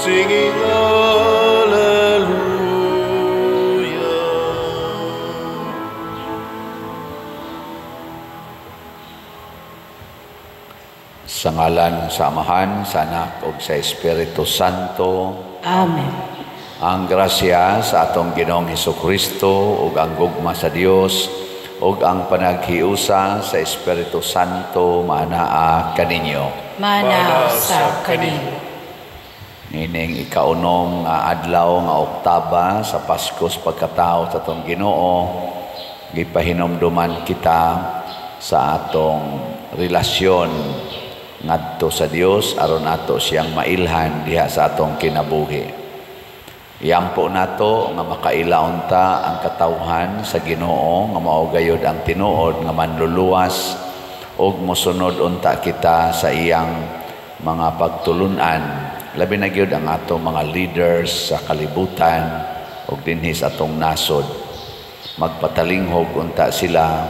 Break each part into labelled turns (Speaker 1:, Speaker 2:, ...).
Speaker 1: Singing Alleluia.
Speaker 2: Sa ngalan sa Amahan, sa Anak ug sa Espiritu Santo.
Speaker 3: Amen.
Speaker 2: Ang grasya sa atong Ginoong Hesukristo ug ang gugma sa Dios ug ang panaghiusa sa Espiritu Santo maanaa kaninyo.
Speaker 3: Maanaa usab kaninyo.
Speaker 2: Nining ikaunom nga adlaw nga oktaba sa Paskos pagkatao sa atong Ginoo, gipahinumduman kita sa atong relasyon ngadto sa Dios aron ato siyang mailhan diha sa atong kinabuhi. Iampo nato nga makaila unta ang katawhan sa Ginoo nga mao gayud ang tinuod nga manluluwas ug mosunod unta kita sa iyang mga pagtulun-an, labi na gyud ang atong mga leaders sa kalibutan ug dinhi sa atong nasod. Magpatalinghog unta sila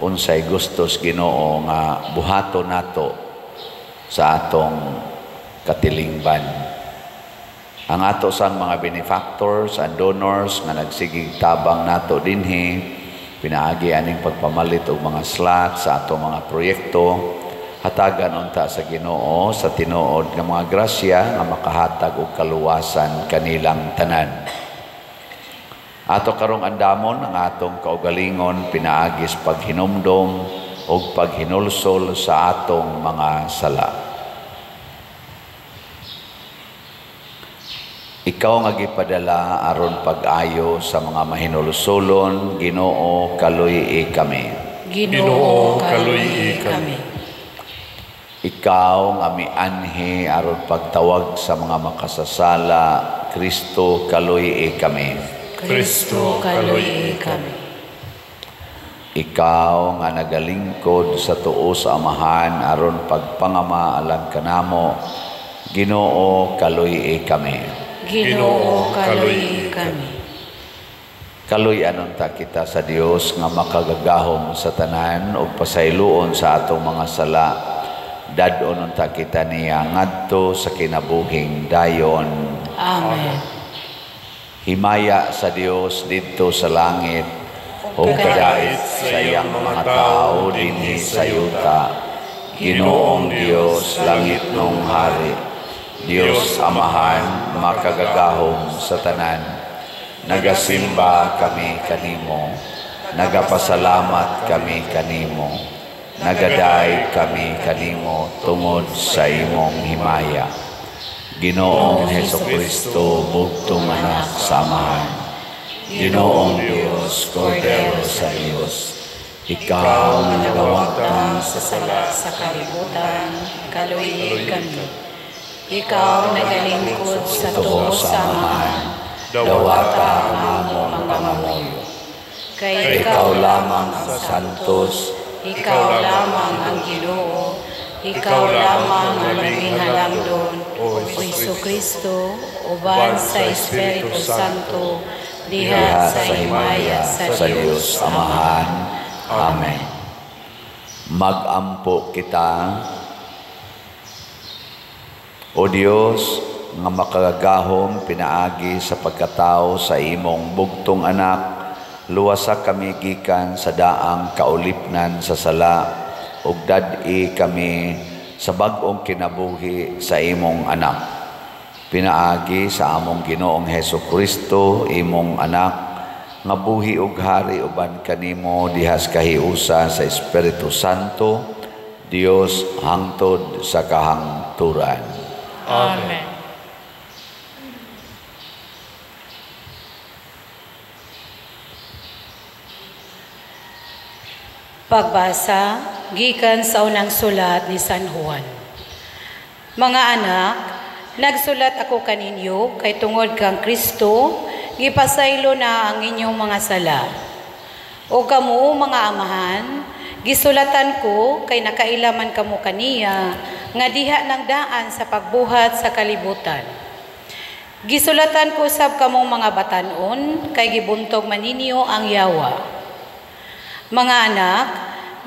Speaker 2: unsay gustos Ginoo nga buhaton nato sa atong katilingban. Ang ato sang mga benefactors and donors nga nagsigig tabang nato dinhi pinaagi aning pagpamalit og mga slot sa atong mga proyekto, hatagan unta sa Ginoo sa tinuod nga mga grasya nga makahatag og kaluwasan kanilang tanan. Ato karong andamon ang atong kaugalingon pinaagi sa paghinumdom ug paghinulsol sa atong mga sala. Ikaw nga gipadala aron pag-ayo sa mga mahinulsolon, Ginoo, kaluy-i kami.
Speaker 3: Ginoo, kaluy-i kami.
Speaker 2: Ikaw nga mianhi aron pagtawag sa mga makasasala, Kristo, kaluy-i kami.
Speaker 3: Kristo, kaluy-i kami.
Speaker 2: Ikaw nga nagalingkod sa tuo sa Amahan aron pagpangama alang kanamo, Ginoo, kaluy-i kami.
Speaker 3: Ginoo, kaluy-i kami.
Speaker 2: Kaluy-anon ta kita sa Dios nga makagagahom sa tanan ug pasayloon sa atong mga sala. Dad-on unta kita niya ngadto sa kinabuhing dayon.
Speaker 3: Amen.
Speaker 2: Himaya sa Dios didto sa langit ug kadait sa iyang mga tawo dinhi sa yuta. Ginoong Dios, langit nung hari, Dios Amahan, makagagahom sa tanan, nagasimba kami kanimo, nagapasalamat kami kanimo, nagaday kami kanimo tungod sa imong himaya. Ginoong Hesukristo, bugtong anak sa Amahan, Ginoong Dios, Kordero sa Dios, ikaw nga nagawagtang
Speaker 3: sa sala sa kalibutan, kaluy-i kami. Ikaw nagalingkod sa tuo sa Amahan,
Speaker 2: dawata ang among pangamuyo.
Speaker 3: Kay
Speaker 2: ikaw lamang ang santos,
Speaker 3: ikaw lamang ang Ginoo, ikaw lamang ang labing halangdon, o Jesucristo, uban sa Espiritu Santo, diha sa himaya sa
Speaker 2: Dios Amahan. Amen. Magampo kita. O Dios, nga makagagahom pinaagi sa pagkatao sa imong bugtong anak, luwasa kami gikan sa daang kaulipnan sa sala, ug dad-i kami sa bag-ong kinabuhi sa imong anak. Pinaagi sa among Ginoong Hesukristo, imong anak, nga buhi ug hari uban kanimo dihas kahiusa sa Espiritu Santo, Dios hangtod sa kahangturan.
Speaker 3: Amen. Pagbasa gikan sa unang sulat ni San Juan. Mga anak, nagsulat ako kaninyo kay tungod kang Kristo, gipasaylo na ang inyong mga sala. O kamo mga amahan, gisulatan ko kay nakailaman kamo kaniya nga diha ng daan sa pagbuhat sa kalibutan. Gisulatan ko sab kamong mga batan-on kay gibuntog man ninyo ang yawa. Mga anak,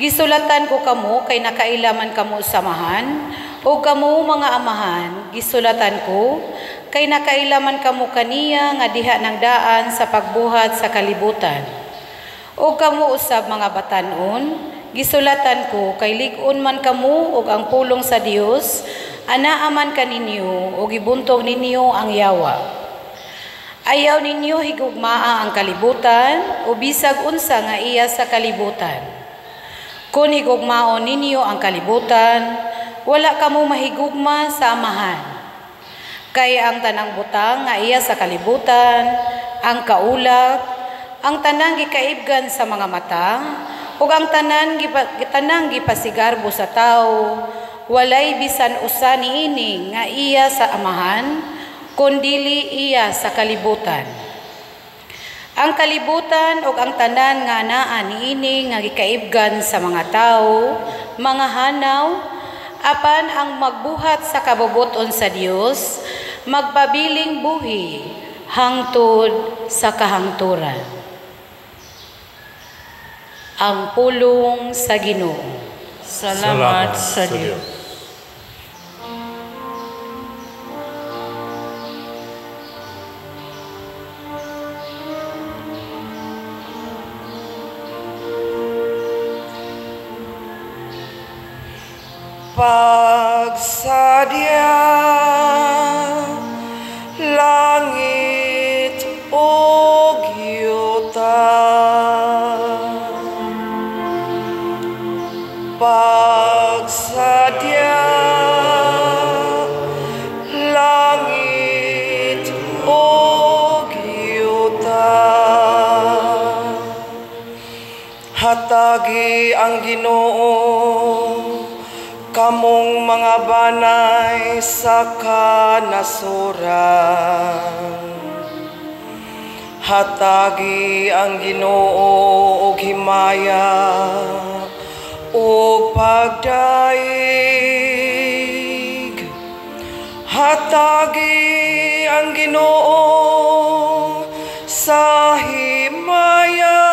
Speaker 3: gisulatan ko kamo kay nakailaman kamo samahan, o kamo mga amahan, gisulatan ko kay nakaila man kamo kaniya nga diha ng daan sa pagbuhat sa kalibutan. O kamo usab mga batan-on, gisulatan ko kay lig-on man kamo ug ang pulong sa Dios anaa man kaninyo ug gibuntog ninyo ang yawa. Ayaw ninyo higugmaa ang kalibutan o bisag unsa nga iya sa kalibutan. Kung higugmaon ninyo ang kalibutan, wala kamo mahigugma sa Amahan. Kay ang tanang butang nga iya sa kalibutan, ang kaulak, ang tanang gikaibgan sa mga mata, ug ang tanang gipasigarbo sa tawo, walay bisan usa niini nga iya sa Amahan, kundili iya sa kalibutan. Ang kalibutan ug ang tanan nga anaa niini nga gikaibgan sa mga tawo, mga hanaw, apan ang magbuhat sa kabubuton sa Dios, magpabiling buhi hangtod sa kahangturan. Ang pulong sa Ginoo.
Speaker 4: Salamat sa Dios.
Speaker 1: Pagsadya langit ug yuta, pagsadya langit ug yuta, hatagi ang Ginoo kamong mga banay sa kanasuran. Hatagi ang Ginoo og himaya ug pagdaig. Hatagi ang Ginoo sa himaya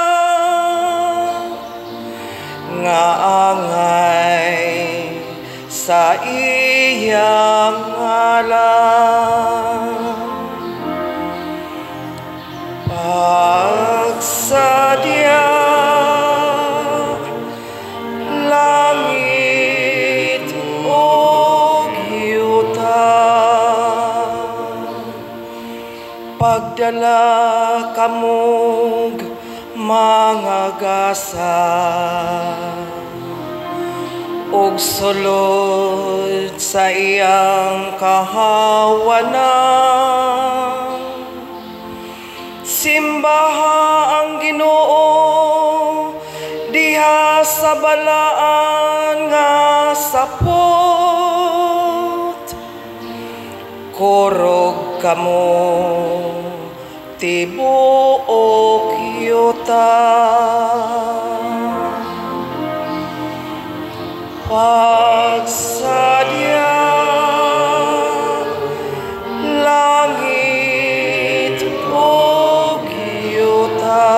Speaker 1: nga angay sa iyang ngalan. Pagsadya langit ug yuta, pagdala kamog mga gasa ug sulod sa iyang kahawanan. Simbaha ang Ginoo diha sa balaan nga sapot. Kurog kamo tibuok yuta. Pagsadya langit ug yuta,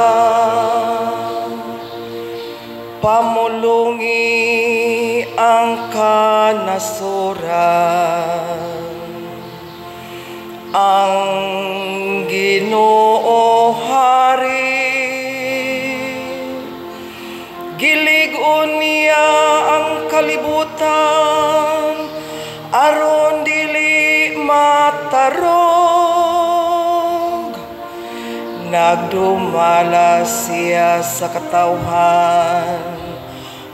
Speaker 1: pamulungi ang kanasuran. Ang Ginoo hari, gilig-on niya ang kalibutan aron dili matarog. Nagdumala siya sa katawhan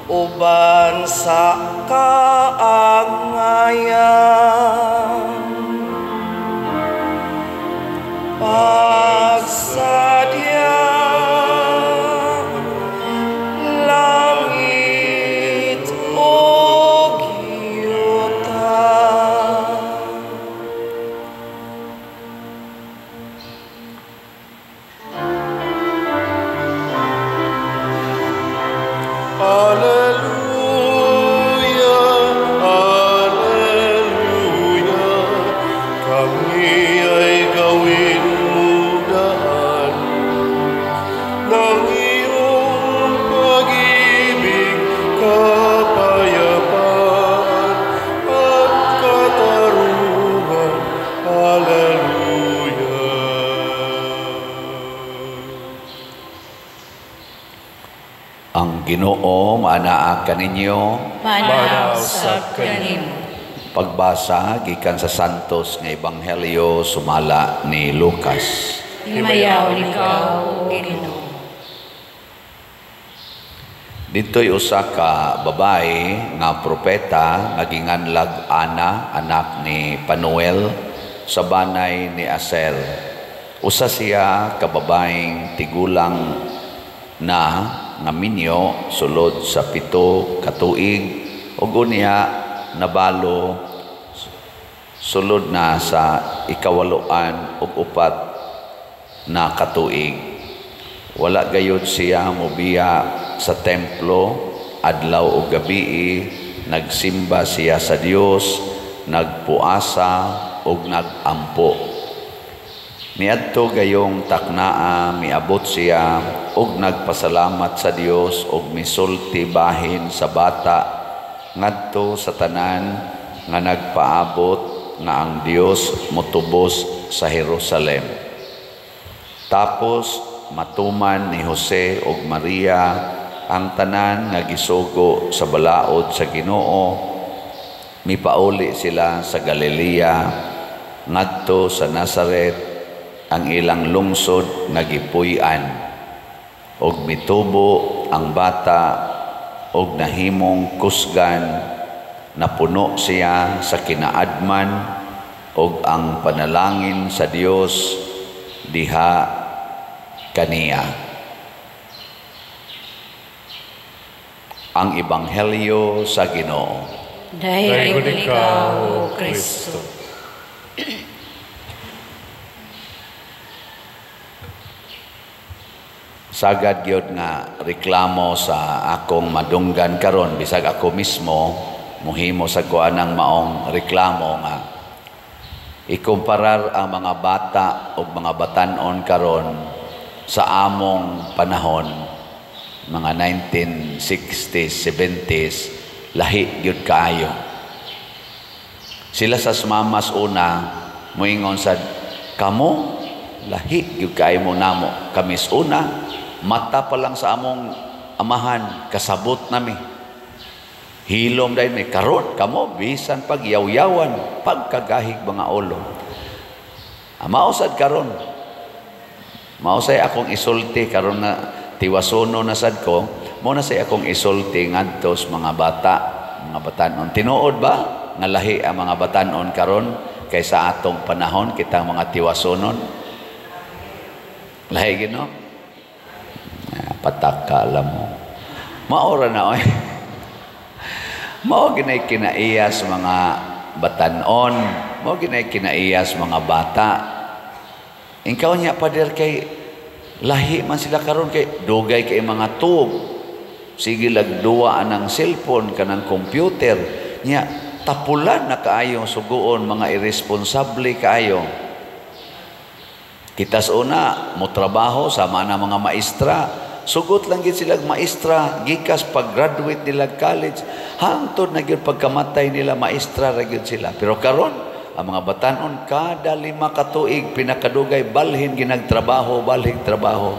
Speaker 1: uban sa kaangayan. Pagsadya langit ug yuta. Alleluia, alleluia.
Speaker 2: Ang Ginoo maanaa kaninyo.
Speaker 3: Maanaa usab kanimo.
Speaker 2: Pagbasa gikan sa Santos nga Ebanghelyo sumala ni Lucas.
Speaker 3: Himayaon ikaw, O Ginoo.
Speaker 2: Dito'y usa ka babae nga propeta nga ginganlag Ana, anak ni Panuel, sa banay ni Aser. Usa siya ka babaeng tigulang na nga minyo sulod sa 7 ka tuig ug unya nabalo sulod na sa 8 ug 4 na katuig. Wala gayud siya mobiya sa templo adlaw ug gabii, nagsimba siya sa Dios, nagpuasa ug nagampo. Niadto gayong taknaa miabot siya ug nagpasalamat sa Dios ug misulti bahin sa bata ngadto sa tanan nga nagpaabot nga ang Dios motubos sa Jerusalem. Tapos matuman ni Jose ug Maria ang tanan nga gisugo sa balaod sa Ginoo. Mipauli sila sa Galilea ngadto sa Nazaret, ang ilang lungsod nga gipuy-an. Og mitubo ang bata og nahimong kusgan, napuno siya sa kinaadman og ang panalangin sa Dios diha kaniya. Ang Ebanghelyo sa Ginoo.
Speaker 3: Dahil ikaw, O Kristo.
Speaker 2: Sagad gyud nga reklamo sa akong madunggan karon, bisag ako mismo muhimo sa kuanang maong reklamo nga ikumparar ang mga bata ug mga batan-on karon sa among panahon, mga 1960s, 70s, lahi gyud kaayo. Sila sa mamas una moingon sad, kamo lahi gyud kaayo mo namo. Kami una mata pa lang sa among amahan, kasabot nami. Hilom dahil may karon kamo bisan pag yaw-yawan, pagkagahig mga ulo. Mausad karon. Mausay akong isulti karon na tiwasono na sad ko, mo na say akong isulti ngadto sa mga bata, mga batan-on. Tinuod ba nga lahi ang mga batan-on karon kaysa atong panahon kitang mga tiwasonon? Lahi gino? Patak ka, alam mo. Maora na, oy. Mao ginay kinaiyas mga batan-on, mao ginay kinaiyas mga bata. Ikaw niya pader kay lahi man sila karon kay dugay kay mga tub. Sige lagduwa anang cellphone kanang computer nya tapulan na kaayo suguon, mga irresponsable kaayo. Kitas una mo trabaho sama na mga maestra. Sugot lang gid sila maestra gikas pag-graduate nila college hangtod na gyud pagkamatay nila maestra ra gyud sila. Pero karon ang mga batan-on kada 5 ka tuig pinakadugay balhin ginagtrabaho, balhin trabaho.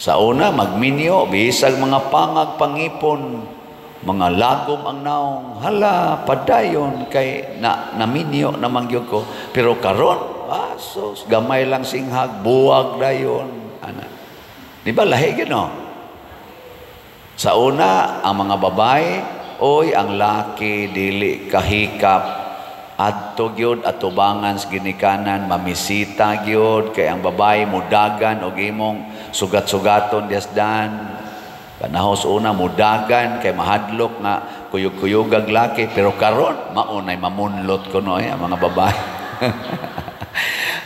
Speaker 2: Sa una magminyo bisag mga pangag pangipon, mga lagom ang naong, hala padayon kay na naminyo naman gyud ko. Pero karon asos gamay lang singhag, buwag dayon ana. Di ba lahi gyud no? Sa una ang mga babae, oy ang laki dili kahikap. Adto gyud atubangan sa ginikanan, mamisita gyud kay ang babae mudagan og imong sugat-sugaton diasdan. Panahos una mudagan kay mahadlok nga kuyog-kuyogag laki, pero karon maunay mamunlot kuno ang mga babae.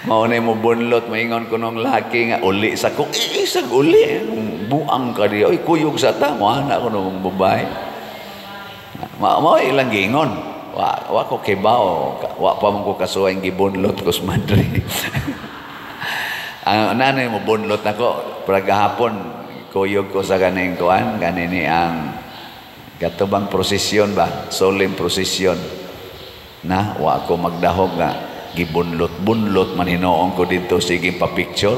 Speaker 2: Maunay mo bunlot, maingon kunong laki nga uli sa kung isag uli buang ka di, oy kuyog sa ta mo ana kuno babae. Mao ilang giingon. Wa ko kibaw, wa pa man ko kasuway gibunlot ko sa madre. Ang nanay mo bunlot nako pragahapon kuyog ko sa kaning kuan kanini ang katubang prosesyon ba, solemn prosesyon na wa ko magdahog nga gibunlot-bunlot man hinuon ko dito sige pa picture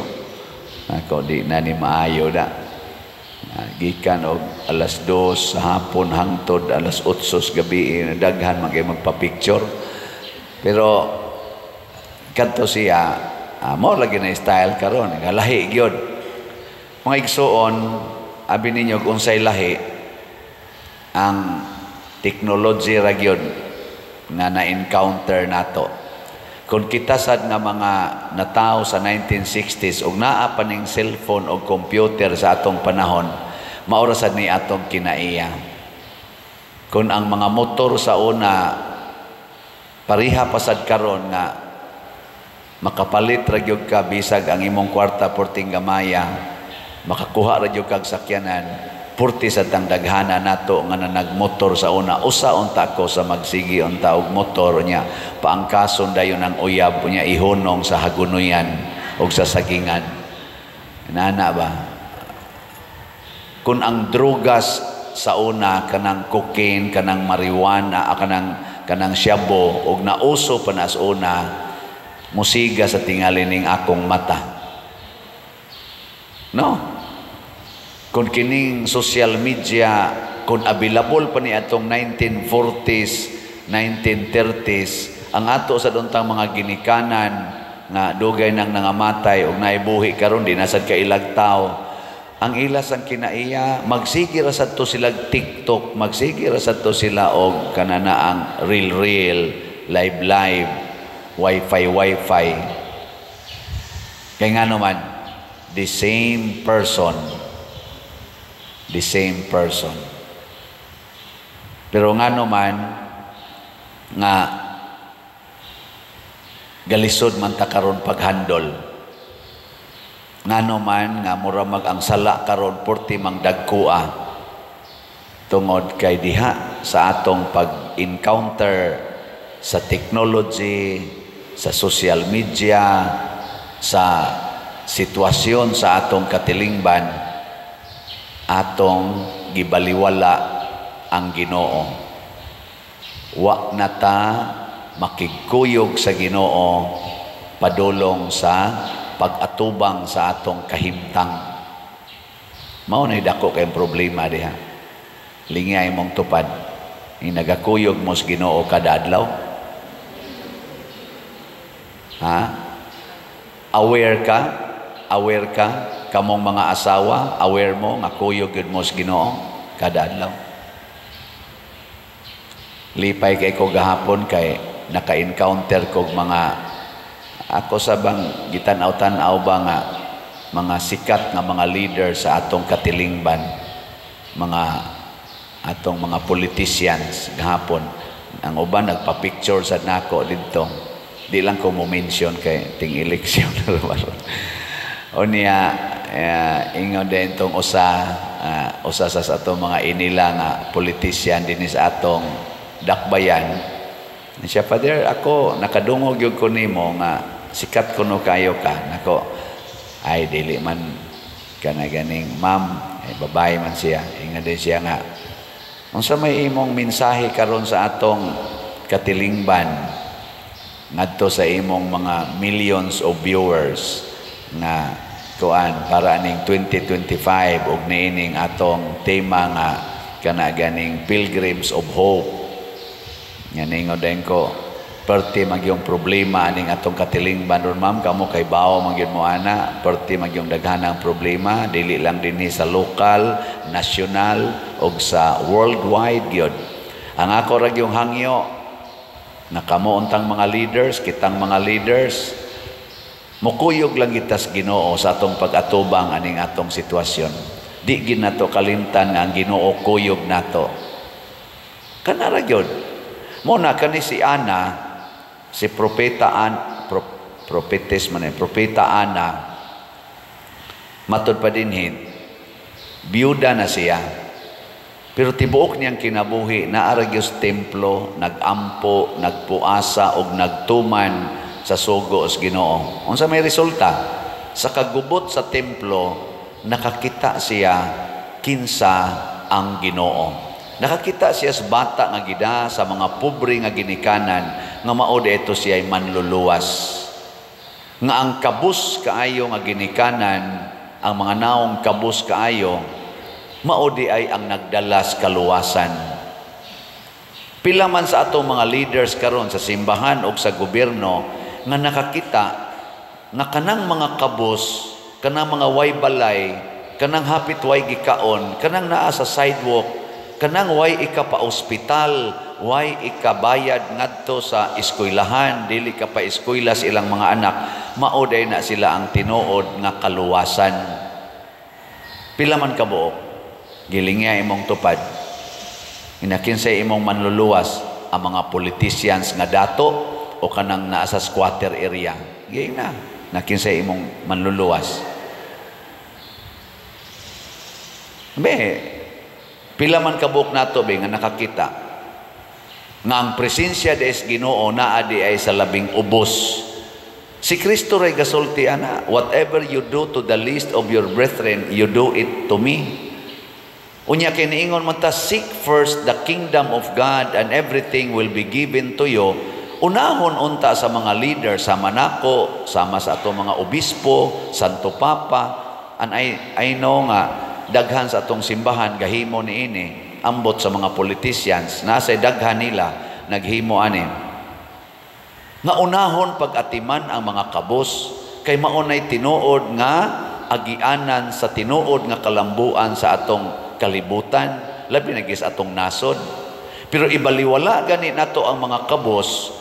Speaker 2: ako di na ni maayo da. Gikan og alas 2 sa hapon hangtod alas 8 sa gabi, daghan man kay magpa-picture. Pero kadto siya, mo lagi na style karon, lahi gyud. Mga igsuon, abi ninyo kung unsay lahi ang technology ra gyud nga na-encounter nato. Kung kita sad nga mga natawo sa 1960s ug naa pa ning cellphone o computer sa atong panahon, mao ra sad ni atong kinaiya. Kung ang mga motor sa una pareha pa sad karon nga makapalit ra gyud ka bisag ang imong kwarta porting gamaya, makakuha ra gyud kag sakyanan, purti sa tang daghana nato nga nagmotor sa una. Usa unta ko sa magsigi unta og motor niya, paangkason dayon ang uyab niya, ihunong sa hagunoyan og sa sagingan. Nana ba? Kung ang drugas sa una kanang cocaine, kanang marijuana, kanang shabu og nauso pa na sa una, musiga sa tingali ning akong mata. No? Kung kining social media, kung available pa ni atong 1940s, 1930s, ang ato sa duntang mga ginikanan nga dugay nang nangamatay og naibuhi karon, di na sad kailag tao. Ang ilas ang kinaiya, magsige ra sad to sila TikTok, magsige ra sad to sila og kanana ang real real, live live, wifi wifi. Kay ngano man, the same person, the same person. Pero ngano man nga galisod man ta karon paghandol. Ngano man nga mura mag ang sala karon porti mang dagkua, tungod kay diha sa atong pag-encounter sa technology, sa social media, sa sitwasyon sa atong katilingban, atong gibaliwala ang Ginoo. Wa na ta makigkuyog sa Ginoo padulong sa pag-atubang sa atong kahimtang. Mao na dako kayong problema diha. Lingay mong tupad. Nagakuyog mo sa Ginoo kada adlaw. Ha? Aware ka? Aware ka? Kamong mga asawa, aware mo nga kuyog gyud mo sa Ginoo kada adlaw. Lipay kay ko gahapon kay naka-encounter kog mga ako sa bang gitan-aw-tan-aw ba nga mga sikat nga mga leader sa atong katilingban, mga atong mga politicians gahapon. Ang uban nagpa-picture sa nako didto. Di lang ko mo mention kay ting eleksyon. O niya, ingon din itong usa, usa sa atong mga inila nga politician din sa atong dakbayan. Siya, "Father, ako nakadungog gyud ko nimo nga sikat kuno kayo ka." Nako, ay dili man kana ganing ma'am, ay babae man siya. Ingon din siya nga, "Unsa may imong mensahe karon sa atong katilingban ngadto sa imong mga millions of viewers nga kuan para aning 2025 ug niining atong tema nga kana ganing Pilgrims of Hope?" Nga ningon din ko, "Perti magyong problema aning atong katilingban ron, ma'am, kamo kay bawo magyud mo ana, perti magyong daghanang problema, dili lang dinhi sa lokal, national ug sa worldwide gyud. Ang ako ra gyung hangyo na kamo untang mga leaders, kitang mga leaders, mukuyog lang kita sa Ginoo sa atong pag-atubang aning atong sitwasyon. Di gid nato kalimtan nga ang Ginoo kuyog nato." Kana ra gyud. Mo na kani si Ana, si propeta An, propetes man, propeta Ana, matod pa dinhi, biyuda na siya. Pero tibuok niyang kinabuhi, naa ra gyud sa templo, nagampo, nagpuasa og nagtuman sa sugo sa Ginoo. Unsa may resulta? Sa kagubot sa templo, nakakita siya kinsa ang Ginoo. Nakakita siya sa bata nga gida sa mga pobre nga ginikanan nga mao ito siya ay manluluwas. Nga ang kabus kaayo nga ginikanan, ang mga naong kabus kaayo, Mao di ay ang nagdalas kaluwasan. Pila man sa atong mga leaders karon sa simbahan o sa gobyerno nga nakakita nga kanang mga kabos, kanang mga way balay, kanang hapit way gikaon, kanang naa sa sidewalk, kanang way ika-pa-ospital, way ikabayad ngadto sa eskwelahan, dili ka pa eskwela sa ilang mga anak, mao day na sila ang tinuod nga kaluwasan. Pila man kabuok, gilingya imong tupad. Inakinsay imong manluluwas ang mga politicians nga dato o kanang naa sa squatter area. Giing na, nakinsay imong manluluwas. Be, pila man kabuok nato be nga nakakita nga ang presensya des Ginoo naa di ay sa labing ubos. Si Kristo ray gasulti ana, whatever you do to the least of your brethren, you do it to me. Unya kay niingon man ta, seek first the kingdom of God and everything will be given to you. Unahon unta sa mga leader, sama nako, sama sa atong mga obispo, Santo Papa, and I know nga daghan sa atong simbahan gahimo niini, ambot sa mga politicians, nasa daghan nila naghimo ani. Nga unahon pag-atiman ang mga kabos kay maunay tinuod nga agianan sa tinuod nga kalambuan sa atong kalibutan, labi na gis atong nasod. Pero ibaliwala gani nato ang mga kabos,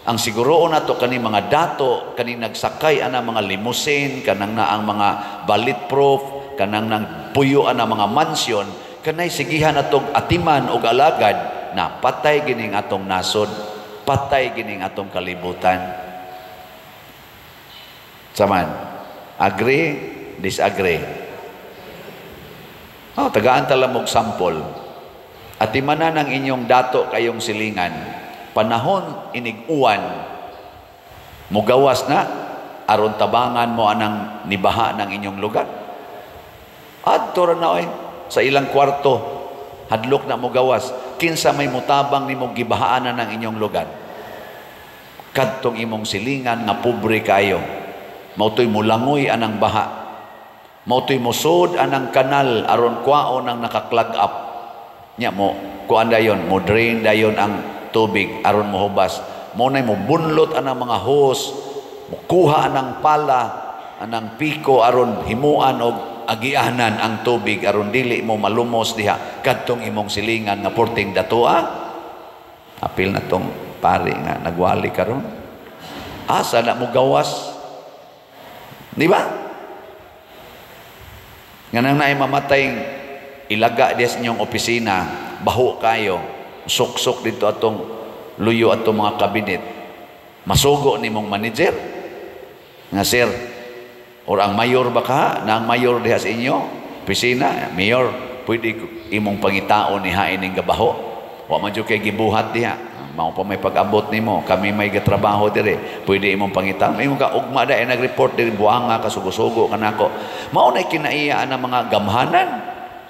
Speaker 2: ang siguroon nato kani mga dato, kani nagsakay ana mga limousine, kanang na ang mga bulletproof, kanang nang puyo ana mga mansion, kanay sigihan atong atiman og alagad na patay gining atong nasod, patay gining atong kalibutan. Saman, agree, disagree? Oh, tagaan talamog sampol. Atimanan ang inyong dato kayong silingan. Panahon inig-uwan, mugawas na, aron tabangan mo anang nibaha ng inyong lugar. Adto ra na oy, sa ilang kwarto, hadlok na mugawas. Kinsa may mutabang nimo gibahaan na ng inyong lugar. Kadtong imong silingan nga pobre kayo. Mautoy mulangoy anang baha. Mautoy musod anang kanal aron kwaon ang naka-clog up. Nya mo kuan dayon, mo drain dayon ang tubig aron mohubas. Mo nay mo bunlot anang mga hose, mukuha anang pala, anang piko aron himuan og agianan ang tubig aron dili mo malumos diha kadtong imong silingan nga porting datoa. Apil na tong pari nga nagwali karon. Asa na mo gawas? Di ba? Nga nang naay mamatay ilaga diya sa inyong opisina, baho kayo, suksok dito atong luyo atong mga kabinet. Masugo ni mong manager nga sir, or ang mayor ba ka, na ang mayor diha sa inyo opisina, mayor, pwede imong pangitaon ni hain ning gabaho. Wa man jud kay gibuhat diha. Mao pa may pag-abot nimo, kami may gatrabaho dire, pwede imong pangitaon. Imong ka ugma da nag-report diri buanga ka sugo-sugo kanako. Mao nay kinaiya ang mga gamhanan.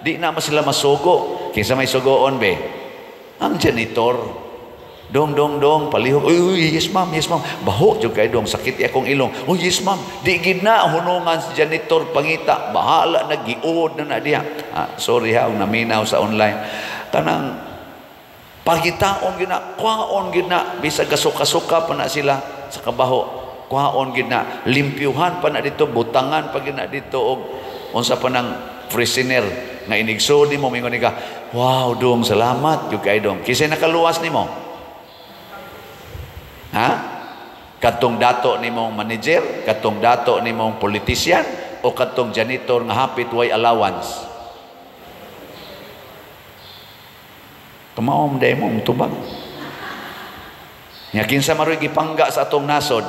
Speaker 2: Di na man sila masugo. Kinsa may sugoon be? Ang janitor. Dong, dong, dong, palihog. Uy, uy, yes ma'am, yes ma'am. Baho jud kay dong, sakit akong ilong. Oh, yes ma'am. Di gid na hunungan si janitor pangita. Bahala na giud na na diha. Ah, sorry ha, naminaw sa online. Kanang pagitaon gid na, kwaon gid na, bisag kasuka-suka pa na sila sa kabaho. Kwaon gid na, limpyuhan pa na dito, butangan pa gid na dito og unsa pa nang freshener nga inigsud nimo mingon ni ka, wow dong, salamat jud kay dong. Kinsa nakaluwas nimo? Ha? Kadtong dato nimong manager, kadtong dato nimong politician, o kadtong janitor nga hapit way allowance? Tumaom day mo mutubag. Nya kinsa maroy gipangga sa atong nasod,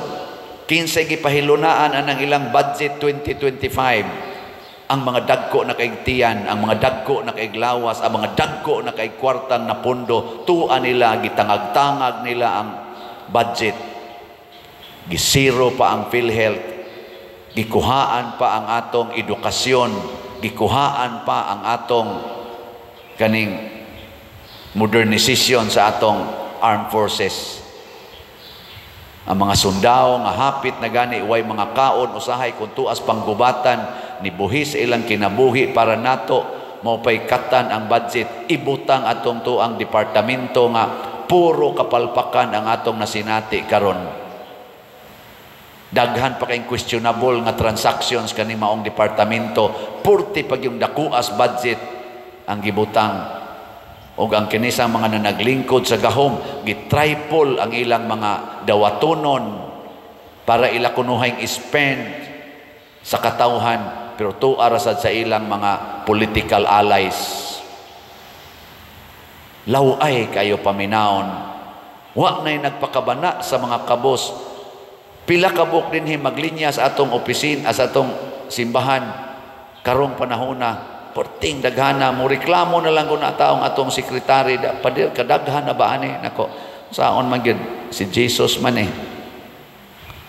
Speaker 2: kinsa gipahilunaan anang ilang budget 2025, ang mga dagko na kaigtian, ang mga dagko na kaiglawas, ang mga dagko na kaigkwartang napundo, tuwa nila, gitangag-tangag nila ang budget. Gisiro pa ang PhilHealth, gikuhaan pa ang atong edukasyon, gikuhaan pa ang atong kaning modernization sa atong armed forces. Ang mga sundao nga hapit na gani way mga kaon usahay kung tuas panggubatan ni buhi sa ilang kinabuhi para nato. Mao pay katan ang budget, ibutang atong tuang departamento nga puro kapalpakan ang atong nasinati karon. Daghan pa kayong questionable nga transactions kani maong departamento, purti pag yung dakuas budget ang gibutang. Og ang kinisang mga nanaglingkod sa gahom, gitripol ang ilang mga dawatonon para ila kunuhang spend sa katawhan, pero tuwa ra sad sa ilang mga political allies. Laway kayo paminawon. Wa na'y nagpakabana sa mga kabos. Pila kabuk dinhi maglinya sa atong opisina, sa atong simbahan karong panahona. Porting daghana mo reklamo na lang kung taong atong sekretary da, padir kadaghan na ba ani nako saon man gyud si Jesus man eh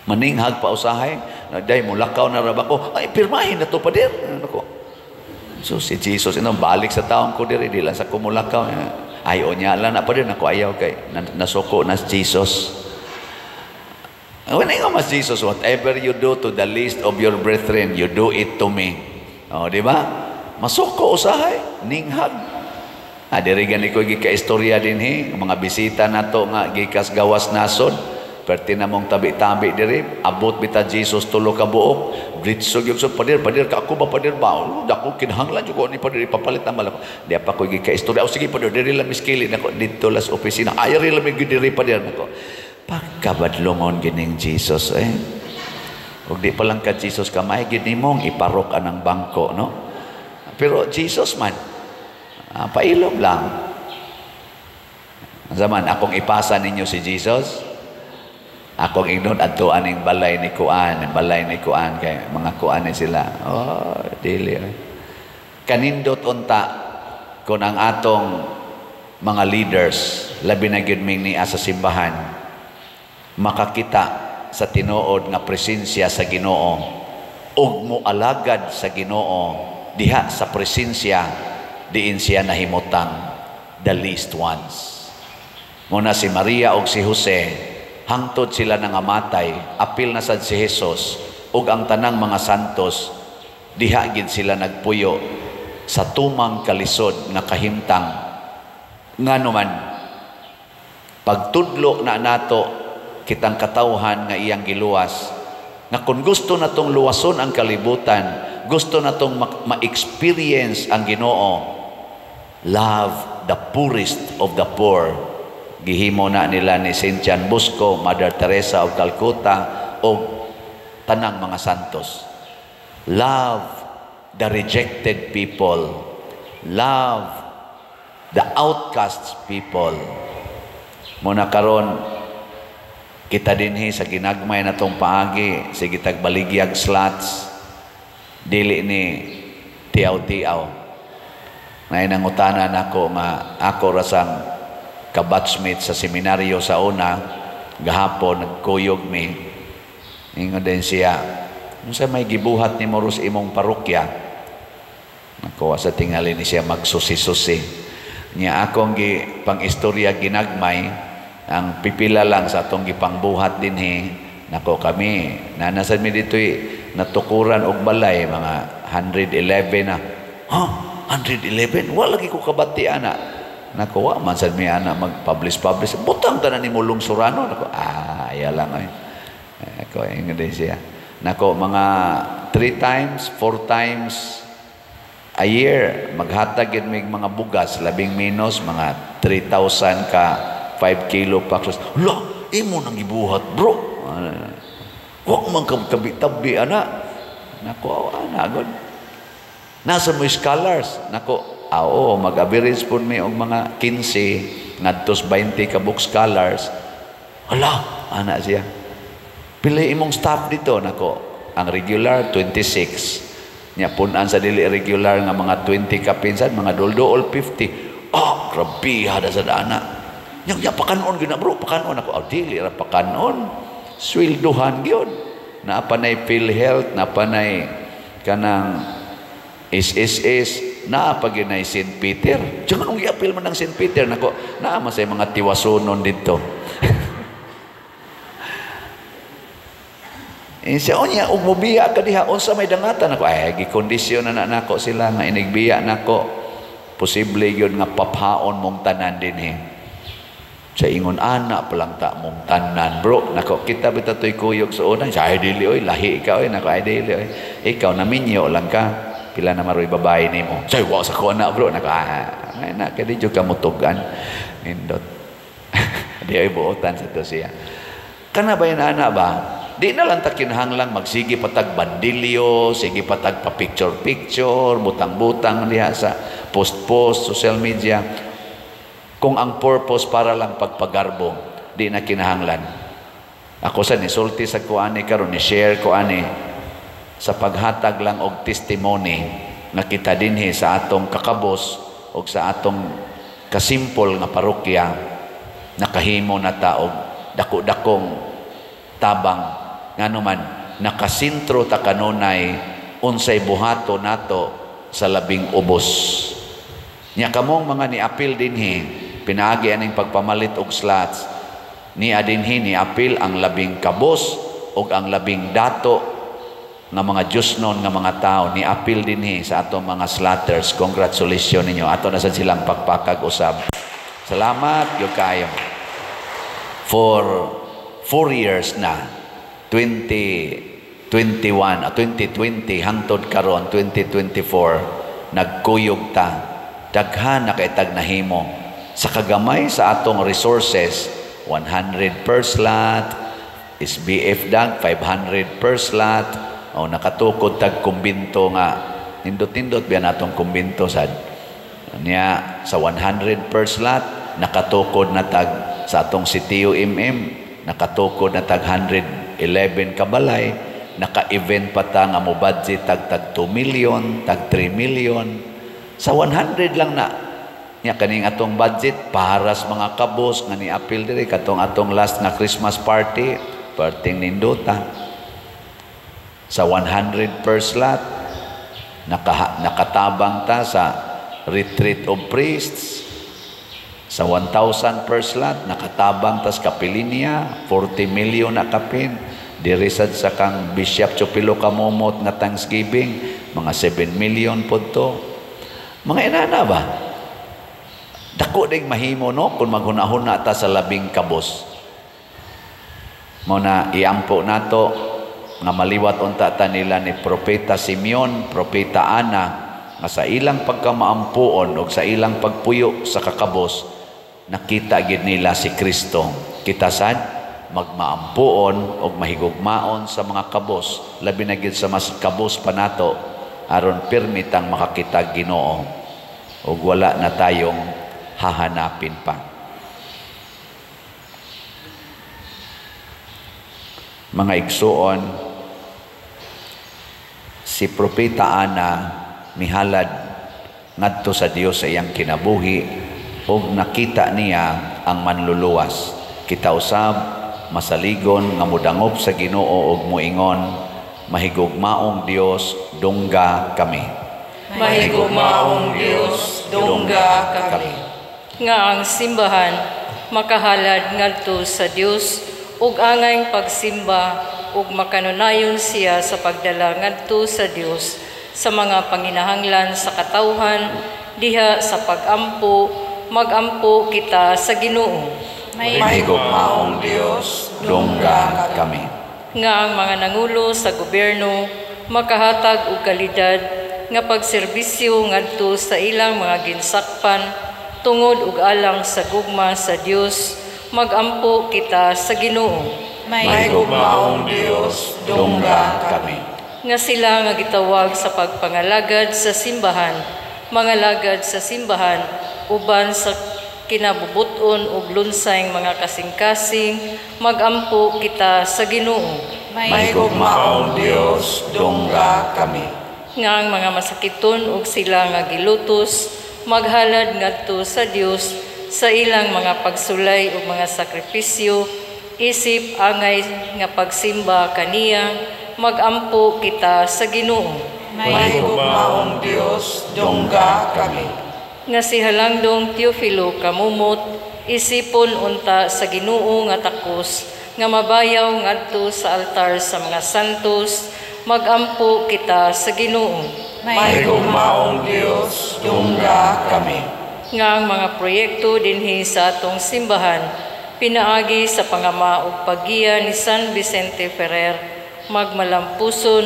Speaker 2: maninghag pa usahay day mulakaw na ra ba ko ay pirmahin na to padir nako. So si Jesus ino balik sa taong ko diri di lang sa kumulakaw ay onya lang na padir nako ayaw kay nasuko na si Jesus. When I mas Jesus, whatever you do to the least of your brethren, you do it to me. O, di ba? Masuko usahay, ninghag. Ah, diri gani ko gika-istorya dinhi, mga bisita nato nga gikas gawas nasod. Perti na mong tabi-tabi diri, abot bita Jesus tulo ka buok, dritso gyud so padir, padir ka ako ba padir ba? Dako kinahanglan jud ko ni padir ipapalit ang malako. Di pa ko gika-istorya. O sige padir, diri lang miskili nako didto las opisina. Ay ri lang gyud diri padir nako. Pagkabadlongon gining Jesus eh. Ug di pa lang ka Jesus kamay gid nimong iparok anang bangko no. Pero Jesus man pailom lang. Zaman akong ipasa ninyo si Jesus. Akong ingnon adto aning balay ni Kuan, balay ni Kuan kay mga kuan ni sila. Oh, dili. Eh. Kanindot unta kun ang atong mga leaders labi na gyud ming niya sa simbahan makakita sa tinuod nga presensya sa Ginoo ug moalagad sa Ginoo diha sa presensya diin siya nahimutang the least ones. Muna si Maria ug si Jose hangtod sila nangamatay, apil na sad si Jesus ug ang tanang mga santos diha gid sila nagpuyo sa tumang kalisod nga kahimtang. Ngano man pagtudlo na nato kitang katawhan nga iyang giluwas, nga kung gusto natong luwason ang kalibutan, gusto natong ma-experience ang Ginoo, love the poorest of the poor. Gihimo na nila ni Saint John Bosco, Mother Teresa of Calcutta, o tanang mga santos. Love the rejected people. Love the outcast people. Muna karon kita dinhi sa ginagmay na tong paagi, sige tagbaligyag slots, dili ni tiaw-tiaw. Ngayon ang utanan ako nga ako rasang kabatchmate sa seminaryo sa una, gahapon nagkuyog mi. Ingon din siya, unsa may gibuhat ni Moros imong parokya? Nakuha sa tingali ni siya magsusi-susi. Niya akong gi pang-istorya ginagmay, ang pipila lang sa atong gipangbuhat dinhi. Nako kami nanasad mi ditoy natukuran og balay mga 111 na. Ha? 111? Wala lagi ko kabati ana. Nako wa man sad mi ana mag-publish publish. Butang tanan nimo lungsurano. Nako aya lang ay. Ako ingon din siya. Nako mga 3 times, 4 times a year maghatag gid mig mga bugas labing menos mga 3,000 ka 5 kilo packs. Hala, imo nang gibuhat, bro. Wa man ka tabi-tabi ana. Nako, ana god. Nasa mo scholars. Nako, oo, mag-average pud mi og mga 15 ngadtos 20 ka book scholars. Hala, ana siya. Pila imong staff dito? Nako, ang regular 26. Nya pun-an sa dili regular nga mga 20 ka pinsan, mga dulduol 50. Ah, grabe hada sa dana. Yang ya pakanon gyud na bro, pakanon ako. Oh, dili ra pakanon. Sweldohan gyud. Naa pa nay PhilHealth, naa pa nay kanang SSS, naa pa gyud nay St. Peter. Diyan anong giapil man ang St. Peter nako, naa man say mga tiwasonon didto. Siya unya ug mobiya ka diha unsa may dangatan nako. Ay gikondisyon na nako sila nga inigbiya nako. Posible yun nga paphaon mong tanan dinhi. Sa ingon ana palang ta mong tanan, bro. Nako, kita bitaw to'y kuyog sa una. Sa ay dili oy, lahi ka oy, nako ay dili oy. Ikaw naminyo lang ka. Pila na maroy babae nimo. Say wa sa ko na, bro. Nako, ay na kay di jud ka mutugan. Nindot. Di ay buotan sa to siya. Kana ba yan ana ba? Di na lang ta kinahanglang magsige patag bandilyo, sige patag pa picture-picture, butang-butang diha sa post-post, social media. Kung ang purpose para lang pagpagarbo, di na kinahanglan. Ako sa nisulti sa kuani karon, ni share ko ani sa paghatag lang og testimony nga kita dinhi sa atong kakabos og sa atong kasimpol nga parokya nakahimo na ta og dako-dakong tabang. Ngano man nakasentro ta kanunay unsay buhato nato sa labing ubos. Nya kamong mga niapil dinhi pinaagi aning pagpamalit og slots niya dinhi niapil ang labing kabos og ang labing dato nga mga Diyosnon nga mga tao niapil dinhi sa atong mga slotters. Congratulations ninyo. Ato na sad silang pakpakag usab. Salamat gyud kaayo. For 4 years na, 2021, 2020 hangtod karon 2024, nagkuyog ta. Daghan na kay tag nahimo sa kagamay sa atong resources. 100 per slot, SBF dag 500 per slot. O nakatukod tag kumbinto nga nindot-nindot biya natong kumbinto sad niya sa 100 per slot. Nakatukod na tag sa atong sitio MM, nakatukod na tag 111 kabalay. Naka-event pa ta nga mo budget tag tag 2 million, tag 3 million sa 100 lang na. Nya kaning atong budget para sa mga kabos nga ni-apil diri katong atong last nga Christmas party, perting nindota. Sa 100 per slot nakatabang ta sa retreat of priests. Sa 1,000 per slot nakatabang tas kapilinya 40 million na kapin. Diri sad sa kang Bishop Chupilo Kamumot nga Thanksgiving mga 7 million pod to. Mga inana ba? Dako ding mahimo no kung maghunahuna ta sa labing kabos. Mo na iampo nato nga maliwat unta ta nila ni Propeta Simeon, Propeta Ana, nga sa ilang pagkamaampuon o sa ilang pagpuyo sa kakabos, nakita gid nila si Kristo. Kita sad magmaampuon o mahigugmaon sa mga kabos, labi na gid sa mas kabos pa nato, aron pirmitang makakita Ginoo ug wala na tayong hahanapin pa. Mga igsuon, si Propeta Ana mihalad ngadto sa Dios sa iyang kinabuhi ug nakita niya ang manluluwas. Kita usab masaligon nga modangop sa Ginoo ug moingon, mahigugmaong Dios, dungga kami.
Speaker 4: Mahigugmaong Dios, dungga kami. Nga ang simbahan makahalad ngadto sa Dios ug angay pagsimba ug makanunayon siya sa pagdala ngadto sa Dios sa mga panginahanglan sa katawhan diha sa pagampo. Magampo kita sa Ginoo.
Speaker 2: Mahigugmaong Dios, dungga kami.
Speaker 4: Nga ang mga nangulo sa gobyerno makahatag og kalidad nga pagserbisyo ngadto sa ilang mga ginsakpan tungod ug alang sa gugma sa Dios. Magampo kita sa Ginoo.
Speaker 2: Mahigugmaong Dios, dungga kami.
Speaker 4: Nga sila nga gitawag sa pagpangalagad sa simbahan, mangalagad sa simbahan uban sa kinabubuton ug lunsay mga kasing-kasing, magampo kita sa Ginoo.
Speaker 2: Mahigugmaong Dios, dungga kami.
Speaker 4: Nga ang mga masakiton ug sila nga gilutos, maghalad ngadto sa Dios sa ilang mga pagsulay ug mga sakripisyo, isip angay nga pagsimba kaniya, magampo kita sa Ginoo.
Speaker 1: Mahigugmaong Dios, dungga kami.
Speaker 4: Nga si Halangdong Teofilo Kamumot, isipon unta sa Ginoo nga takos, nga mabayaw ngadto sa altar sa mga santos, magampo kita sa Ginoo.
Speaker 1: Mahigugmaong Dios, dungga kami.
Speaker 4: Nga ang mga proyekto dinhi sa atong simbahan pinaagi sa pangama ug paggiya ni San Vicente Ferrer magmalampuson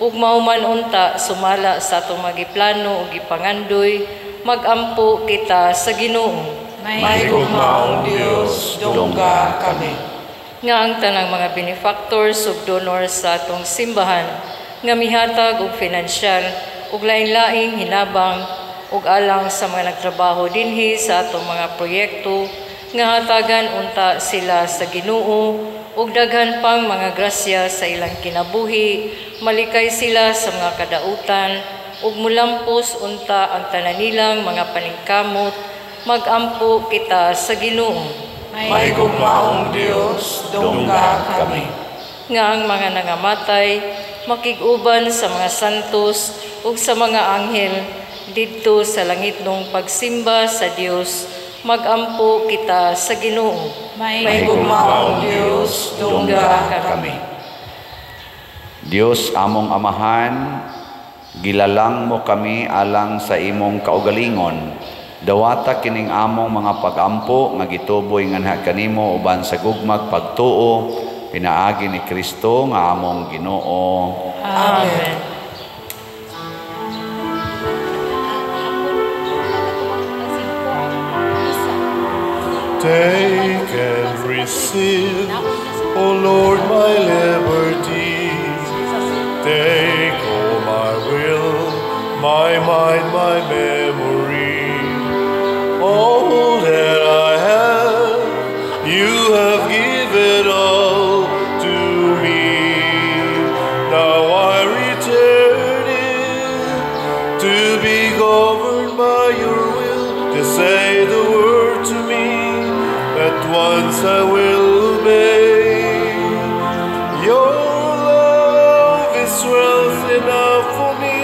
Speaker 4: ug mahuman unta sumala sa atong magiplano ug gipangandoy, magampo kita sa Ginoo.
Speaker 1: Mahigugmaong Dios, dungga kami.
Speaker 4: Nga ang tanang mga benefactors ug donors sa atong simbahan nga mihatag og finansyal ug lain-laing hinabang ug alang sa mga nagtrabaho dinhi sa atong mga proyekto nga hatagan unta sila sa Ginoo ug daghan pang mga grasya sa ilang kinabuhi, malikay sila sa mga kadautan ug mulampos unta ang tanan nilang mga paningkamot, magampo kita sa Ginoo.
Speaker 1: Mahigugmaong Dios, dungga kami.
Speaker 4: Nga ang mga nangamatay makig-uban sa mga santos ug sa mga anghel didto sa langitnong pagsimba sa Dios, magampo kita sa Ginoo.
Speaker 1: Mahigugmaong Dios, dungga kami.
Speaker 2: Dios among Amahan, gilalang mo kami alang sa imong kaugalingon. Dawata kining among mga pagampo nga gituboy nganha kanimo uban sa gugmag pagtuo pinaagi ni Kristo nga among Ginoo.
Speaker 4: Amen.
Speaker 5: Take and receive, O Lord, my liberty. Take all my will, my mind, my memory. All that I have, you have given all to me. Now I return it to be governed by your will, to say the word to me. At once I will obey. Your love is wealth enough for me,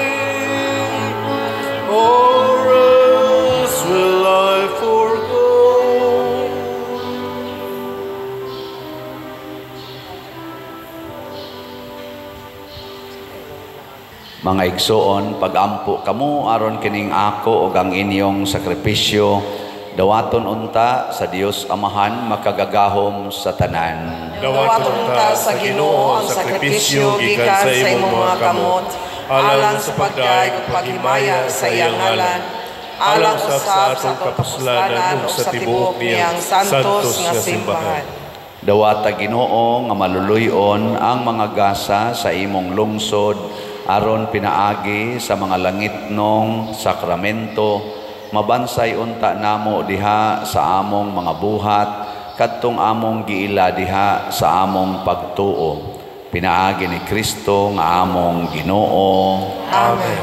Speaker 5: or else will I forgo.
Speaker 2: Mga igsoon, pagampo kamo aron kining ako ug ang inyong sakripisyo dawaton unta sa Dios Amahan makagagahom sa tanan.
Speaker 1: Dawaton unta sa Ginoo ang sakripisyo gikan sa imong mga kamot, alang sa pagdayeg ug paghimaya sa iyang ngalan, alang usab sa atong kapuslanan ug sa tibuok niyang santos nga simbahan.
Speaker 2: Dawata Ginoo nga maluluy-on ang mga gasa sa imong lungsod aron pinaagi sa mga langitnong sakramento, mabansay unta namo diha sa among mga buhat kadtong among giila diha sa among pagtuo pinaagi ni Kristo nga among Ginoo.
Speaker 1: Amen.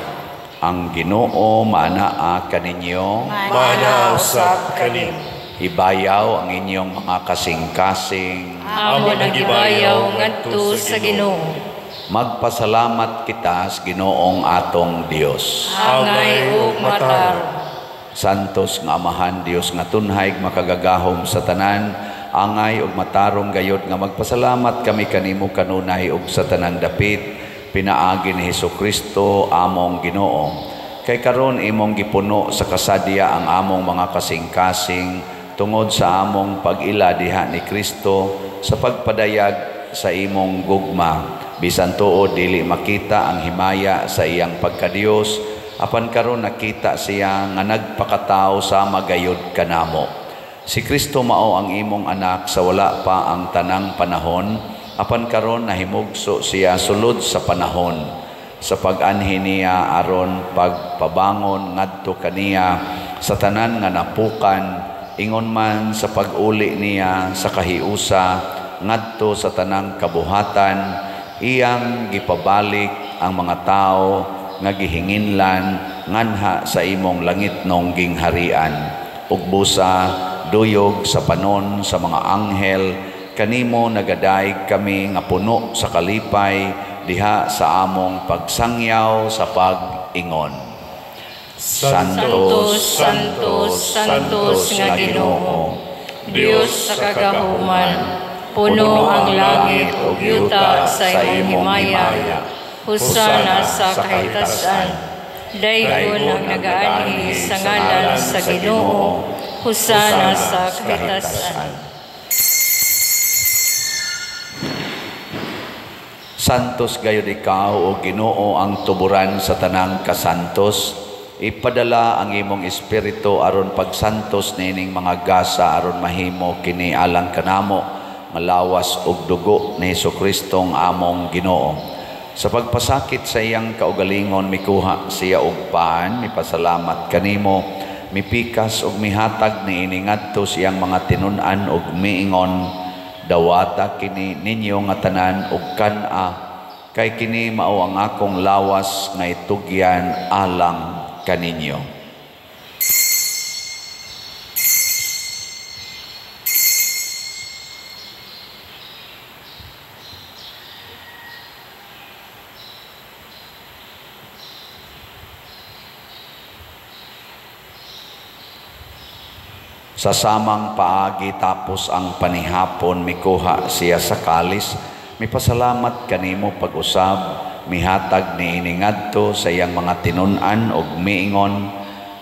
Speaker 2: Ang Ginoo maanaa kaninyo,
Speaker 5: maanaa usab kaninyo.
Speaker 2: Ibayaw ang inyong mga kasing-kasing,
Speaker 4: amo ang gibayaw ngadto sa Ginoo.
Speaker 2: Magpasalamat kita sa Ginoong atong Dios.
Speaker 4: Angay ug matarong.
Speaker 2: Santos nga Amahan, Dios nga tunhay makagagahom sa tanan, angay ug matarong gayod nga magpasalamat kami kanimo kanunay ug sa tanang dapit pinaagi ni Hesukristo among Ginoo. Kay karon imong gipuno sa kasadya ang among mga kasing-kasing tungod sa among pag-ila diha ni Kristo sa pagpadayag sa imong gugma. Bisan tuod dili makita ang himaya sa iyang pagkadiyos, apan karon nakita siya nga nagpakatao sa magayod kanamo. Si Kristo mao ang imong anak sa wala pa ang tanang panahon, apan karon nahimugso siya sulod sa panahon. Sa pag-anhi niya aron pagpabangon ngadto kaniya sa tanan nga napukan, ingon man sa pag-uli niya sa kahiusa ngadto sa tanang kabuhatan, iyang gipabalik ang mga tao nga gihinginlan nganha sa imong langitnong gingharian. Ug busa duyog sa panon sa mga anghel kanimo nagadaig kami nga puno sa kalipay diha sa among pagsangyaw sa pag-ingon.
Speaker 4: Santo, Santo, Santos nga Ginoo, Dios sa kagahuman, puno ang langit ug yuta sa imong himaya. Hosana sa kahitasan. Daygon ang nagaanhi sa ngalan sa Ginoo. Hosana sa kahitasan.
Speaker 2: Santos gayud ikaw, o Ginoo, ang tuburan sa tanang kasantos. Ipadala ang imong espiritu aron pagsantos niining mga gasa aron mahimo kini alang kanamo malawas og dugo ni Hesukristo ang among Ginoo. Sa pagpasakit sa iyang kaugalingon mikuha siya og paan, mipasalamat kanimo, mipikas og mihatag niini ngadto sa iyang mga tinun-an og miingon, dawata kini ninyo nga tanan og kan-a, kay kini mao ang akong lawas nga itugyan alang kaninyo. Sa samang paagi tapos ang panihapon, mikuha siya sa kalis, mipasalamat kanimo pag-usab, mihatag niini ngadto sa iyang mga tinun-an og miingon,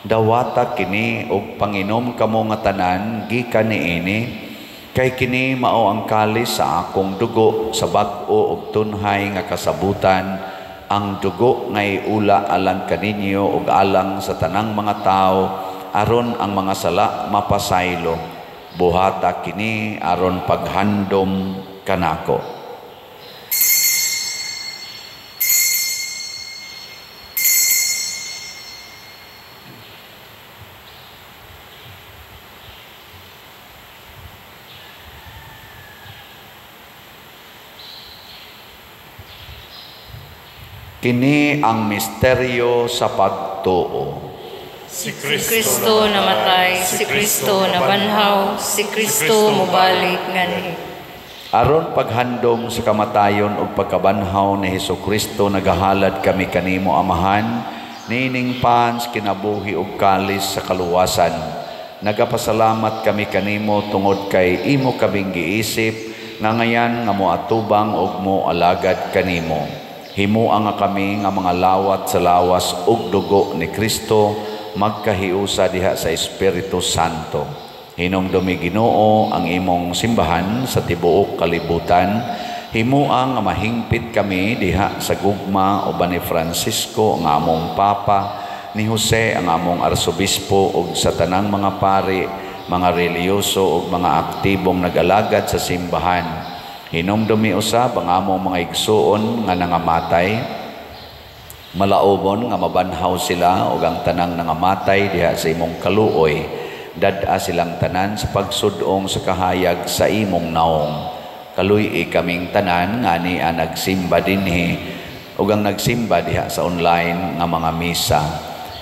Speaker 2: dawata kini og panginom kamo nga tanan gikan niini, kay kini mao ang kalis sa akong dugo sa bag-o og tunhay nga kasabutan, ang dugo nga iula alang kaninyo ug alang sa tanang mga tawo, aron ang mga sala mapasaylo. Buhata kini aron paghandom kanako. Kini ang misteryo sa pagtuo.
Speaker 5: Si
Speaker 4: Kristo namatay, si Kristo nabanhaw, si Kristo mobalik nganhi.
Speaker 2: Aron paghandom sa kamatayon ug pagkabanhaw ni Hesukristo, nagahalad kami kanimo, Amahan, niining pans kinabuhi ug kalis sa kaluwasan. Nagapasalamat kami kanimo tungod kay imo kaming giisip nga ngayan nga moatubang ug moalagad kanimo. Himua nga kami nga mga lawat sa lawas ug dugo ni Kristo, magkahiusa diha sa Espiritu Santo. Hinumdumi, Ginoo, ang imong simbahan sa tibuok kalibutan. Himua nga mahingpit kami diha sa gugma uban ni Francisco ang among Papa, ni Jose ang among Arsobispo, ug sa tanang mga pari, mga relihiyoso ug mga aktibong nag-alagad sa simbahan. Hinumdumi usab ang among mga igsuon nga nangamatay, malaobon nga mabanhaw sila ug ang tanang nangamatay diha sa imong kaluoy. Dad-a silang tanan sa pagsudong sa kahayag sa imong naong. Kaluy-i kaming tanan nga ania nagsimba dinhi ug ang nagsimba diha sa online nga mga misa.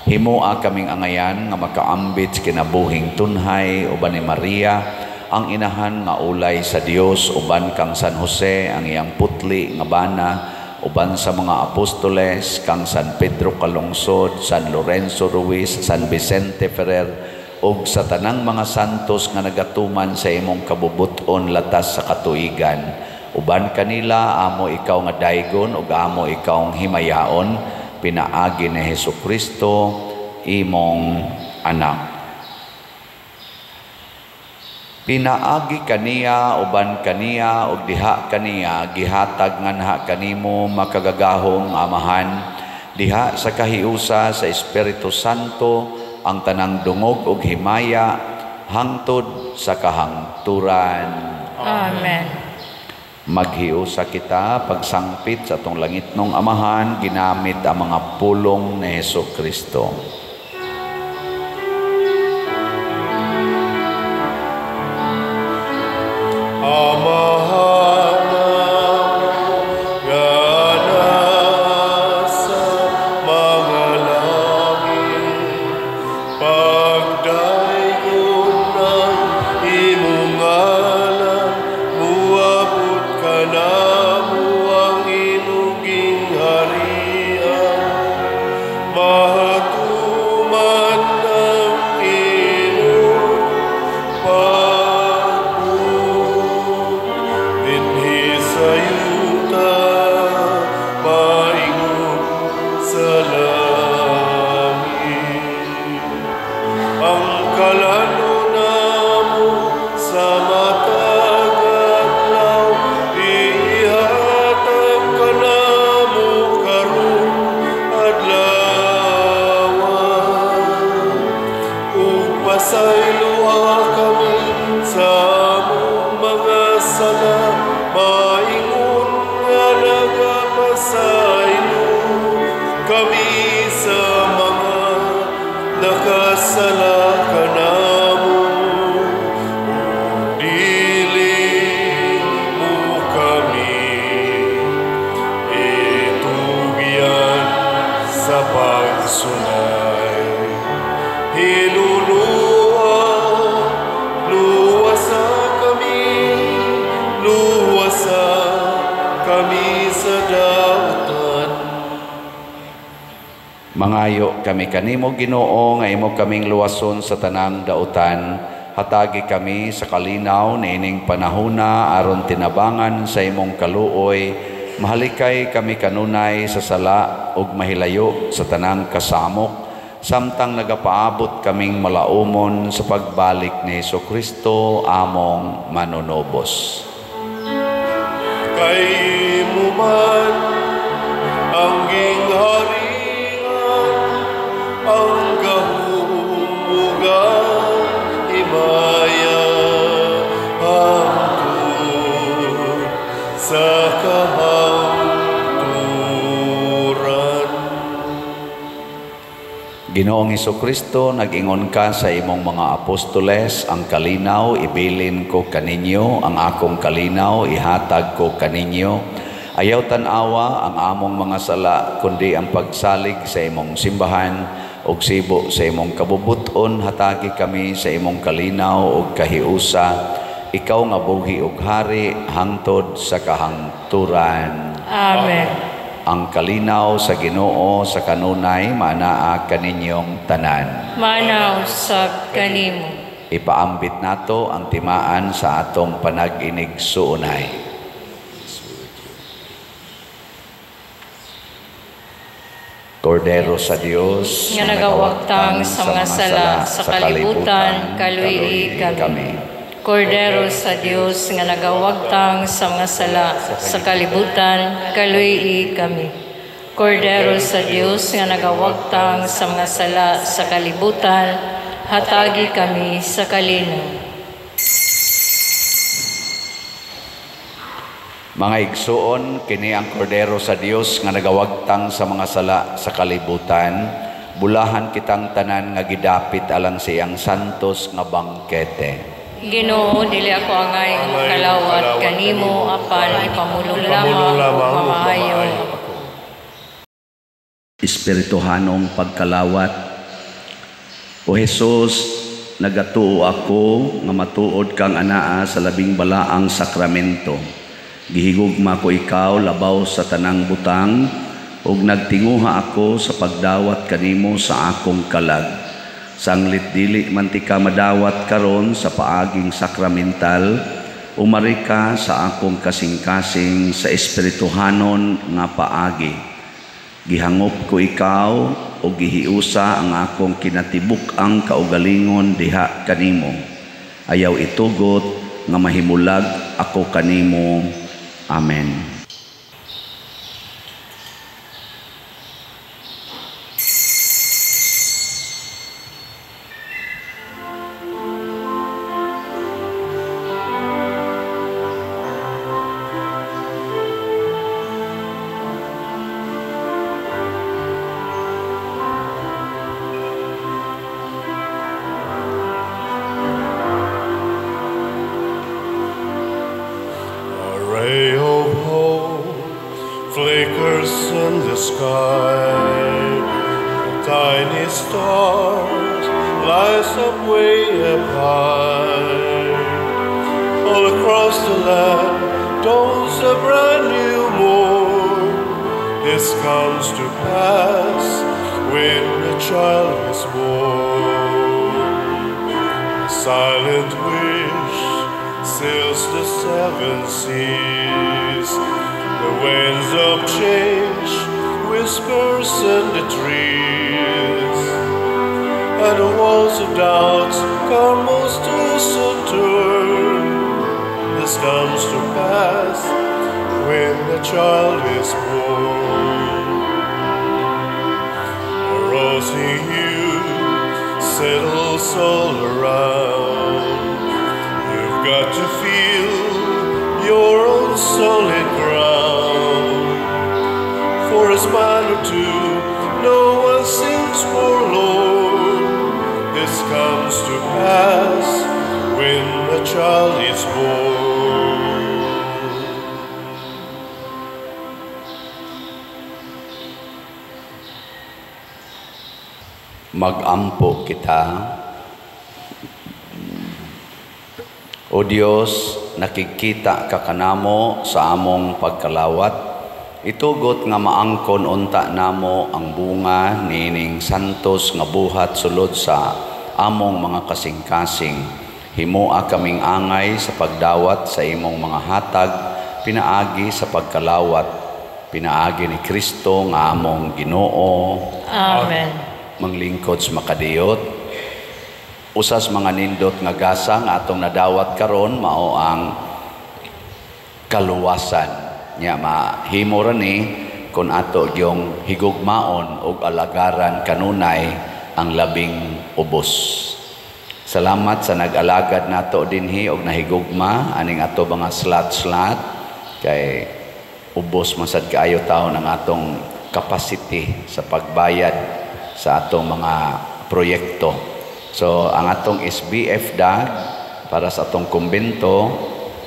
Speaker 2: Himua kaming angayan nga makaambit sa kinabuhing tunhay uban ni Maria, ang inahan nga ulay sa Dios, uban kang San Jose ang iyang putli nga bana, uban sa mga apostoles kang San Pedro Calungsod, San Lorenzo Ruiz, San Vicente Ferrer, ug sa tanang mga santos nga nagatuman sa imong kabubut-on latas sa katuigan. Uban kanila amo ikaw nga daygon ug amo ikaw himayaon, pinaagi ni Hesukristo imong anak. Pinaagi kaniya, uban kaniya, ug diha kaniya, gihatag nganha kanimo makagagahom Amahan, diha sa kahiusa sa Espiritu Santo ang tanang dungog ug himaya hangtod sa kahangturan.
Speaker 4: Amen.
Speaker 2: Maghiusa kita pagsangpit sa atong langitnong Amahan ginamit ang mga pulong ni Hesukristo.
Speaker 5: Amahan nga nasa mga langit, pagdaygon ng imong ngalan, muabot ka namo ang imong gingharian. Mahatod kami sa dautan.
Speaker 2: Mangayo kami kanimo, Ginoo, nga imo kaming luwason sa tanang dautan. Hatagi kami sa kalinaw niining panahona aron tinabangan sa imong kaluoy. Mahalikay kami kanunay sa sala ug mahilayo sa tanang kasamok, samtang nagapaabot kaming malaumon sa pagbalik ni Hesukristo among manunubos.
Speaker 5: Kay imo man ang gingharian, ang gahom ug ang himaya, hangtod sa kahangturan.
Speaker 2: Ginoong Hesukristo, nag-ingon ka sa imong mga apostoles, ang kalinaw ibilin ko kaninyo, ang akong kalinaw ihatag ko kaninyo. Ayaw tan-awa ang among mga sala, kundi ang pagsalig sa imong simbahan ug sibo sa imong kabubuton. Hatagi kami sa imong kalinaw ug kahiusa. Ikaw nga buhi ug hari hangtod sa kahangturan.
Speaker 4: Amen.
Speaker 2: Ang kalinaw sa Ginoo sa kanunay maanaa kaninyong tanan.
Speaker 4: Maanaa usab kanimo.
Speaker 2: Ipaambit nato ang timaan sa atong panag-inig-suunay. Kordero sa Dios
Speaker 4: nga nagawagtang sa mga sala sa kalibutan, kaluyi kami. Kordero sa Dios nga nagawagtang sa mga sala sa kalibutan, kaluyi kami. Kordero sa Dios nga nagawagtang sa mga sala sa kalibutan, hatagi kami sa kalinaw.
Speaker 2: Mga igsuon, kini ang Kordero sa Dios nga nagawagtang sa mga sala sa kalibutan. Bulahan kitang tanan nga gidapit alang sa iyang santos nga bangkete.
Speaker 4: Ginoo, dili ako angay nga makalawat kanimo, apan ipamulong lamang ug mamaayo ako.
Speaker 2: Espirituhanong pagkalawat. O Jesus, nagatuo ako nga matuod kang anaa sa labing balaang sakramento. Gihigugma ko ikaw labaw sa tanang butang, ug nagtinguha ako sa pagdawat kanimo sa akong kalag. Sanglit dili man ti ka madawat karon sa paaging sakramental, umari ka sa akong kasing-kasing sa espirituhanon nga paagi. Gihangop ko ikaw ug gihiusa ang akong kinatibuk-ang kaugalingon diha kanimo. Ayaw itugot nga mahimulag ako kanimo. Amen. Magampo kita. O Dios, Nakikita ka kanamo sa among pagkalawat. Itugot nga maangkon unta namo ang bunga niining santos nga buhat sulod sa among mga kasing-kasing. Himoa kaming angay sa pagdawat sa imong mga hatag, pinaagi sa pagkalawat, pinaagi ni Kristo nga among Ginoo.
Speaker 4: Amen.
Speaker 2: Manglingkod sa makadiyot, usas mga nindot nga gasa nga atong nadawat karon mao ang kaluwasan. Nya mahimo ra ni kung ato gyung higugmaon ug alagaran kanunay ang labing ubos. Salamat sa nag-alagad nato dinhi og nahigugma aning ato mga slot-slot kay ubos man sad kaayo taon ang atong capacity sa pagbayad sa atong mga proyekto. So ang atong SBF DAG para sa atong kumbento,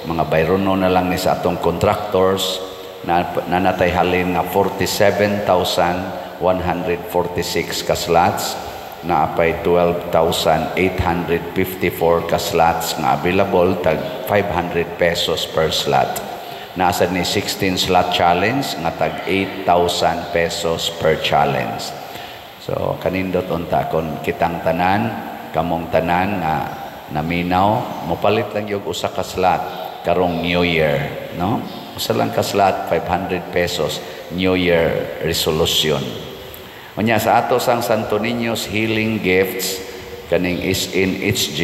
Speaker 2: mga bayrono na lang ni sa atong contractors na nanatay halin nga 47,146 ka slots, naapay 12,854 ka slots nga available, tag 500 pesos per slot. Nasa ni 16 slot challenge nga tag 8,000 pesos per challenge. So kanindot unta kon kitang tanan, kamong tanan nga naminaw, mopalit lang yung usa ka slot karong New Year, no? Usa lang ka slot, 500 pesos, New Year resolution. Unya sa ato sang Santo Niño's Healing Gifts kaning SNHG,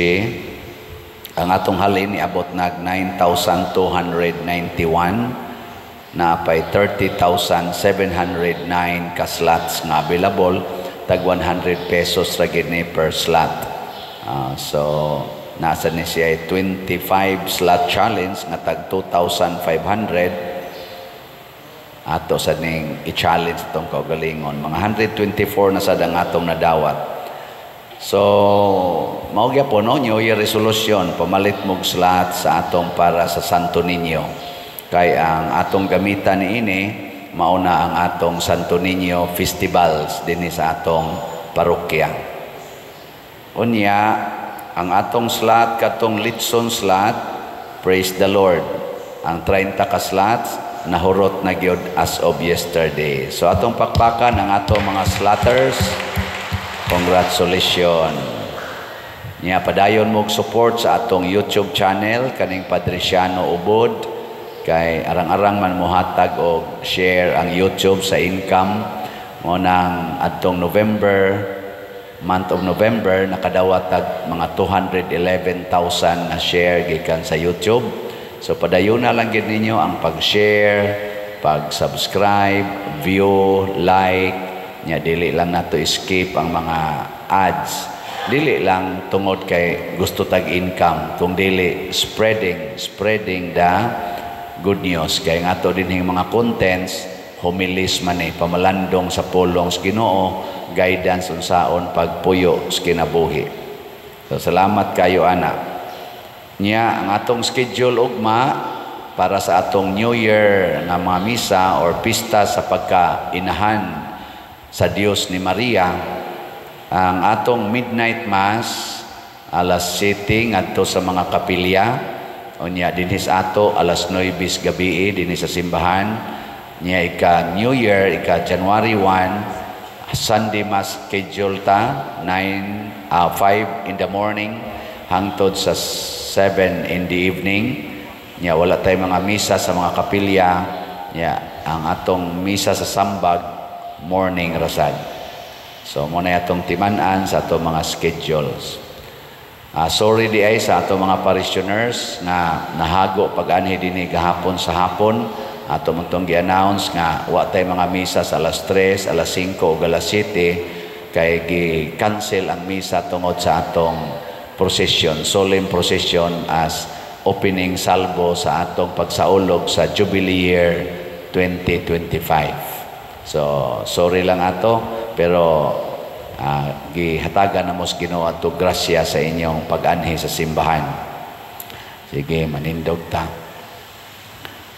Speaker 2: ang atong halin niabot nag 9,291, na pay 30,709 ka slots nga available, tag 100 pesos ra gid ni per slot. So nasa ni siya 25 slot challenge nga tag 2,500 ato sa ning i-challenge itong kaugalingon. Mga 124 na sad ang atong nadawat. So mao gyapon, no, New Year resolution, pamalit mog slot sa atong para sa Santo Niño. Kay ang atong gamitan niini mao na ang atong Santo Niño festivals dinhi sa atong parokya. Unya ang atong slot katong litson slot, praise the Lord, ang 30 ka slots nahurot na gyud as of yesterday. So atong pakpakan ang atong mga slotters. Congratulations. Nya padayon mo support sa atong YouTube channel kaning Padriciano Ubod, kay arang-arang man mohatag og share ang YouTube sa income mo. Nang adtong November, month of November, nakadawat tag mga 211,000 na share gikan sa YouTube. So padayon na lang gid ninyo ang pag-share, pag-subscribe, view, like. Nya dili lang nato skip ang mga ads. Dili lang tungod kay gusto tag income, kung dili spreading the good news. Kay nga ato dinhing mga contents, homilies man eh, pamalandong sa pulong sa Ginoo, guidance unsaon pagpuyo sa kinabuhi. So salamat kayo ana. Nya ang atong schedule ugma para sa atong New Year nga mga misa or pista sa pagkainahan sa Dios ni Maria, ang atong midnight mass alas 7 ngadto sa mga kapilya. Unya dinhi sa ato alas 9 gabi dinhi sa simbahan. Nya ika New Year, ika January 1, Sunday mass schedule ta 9 5 in the morning hangtod sa 7 in the evening. Nya wala tay mga misa sa mga kapilya. Nya ang atong misa sa sambag morning rasad. So mo na atong timan-an sa atong mga schedules. Sorry di ay sa atong mga parishioners nga nahago pag-anhi dinhi gahapon sa hapon. Ato man tong gi-announce nga wa tay mga misa sa alas 3, alas 5 ug alas 7 kay gi-cancel ang misa tungod sa atong procession, solemn procession as opening salvo sa atong pagsaulog sa Jubilee Year 2025. So sorry lang ato, pero gihatagan na mo sa Ginoo ato grasya sa inyong pag-anhi sa simbahan. Sige, manindog ta.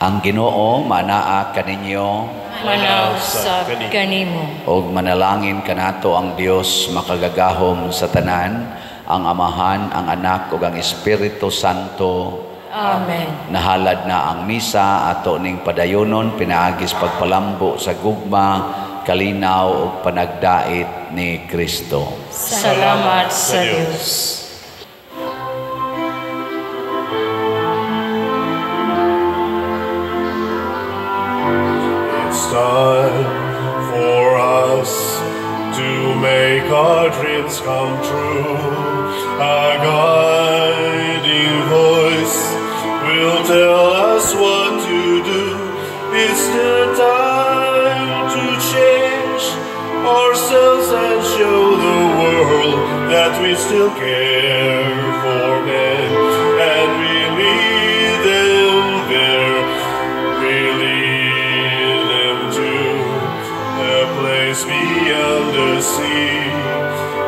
Speaker 2: Ang Ginoo manaa kaninyo,
Speaker 4: Manaw sa kanimo.
Speaker 2: Og manalangin kanato ang Dios makagagahom sa tanan, ang Amahan, ang Anak ug ang Espiritu Santo.
Speaker 4: Amen.
Speaker 2: Nahalad na ang misa, ato ning padayonon pinaagi sa pagpalambo sa gugma, kalinaw ug panagdait ni Kristo.
Speaker 4: Salamat sa Dios.
Speaker 5: It's time for us to make our dreams come true. A guiding voice will tell us what to do. It's the time to change ourselves and show the world that we still care for men, and we lead them there. We lead them to a place beyond the sea,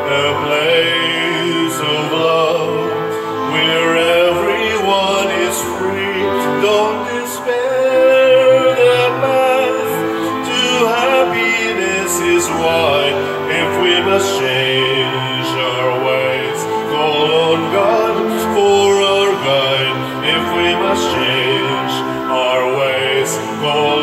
Speaker 5: a place of love where everyone is free. Don't despair, the path to happiness is wide. If we must change our ways, call on God for our guide. If we must change our ways, call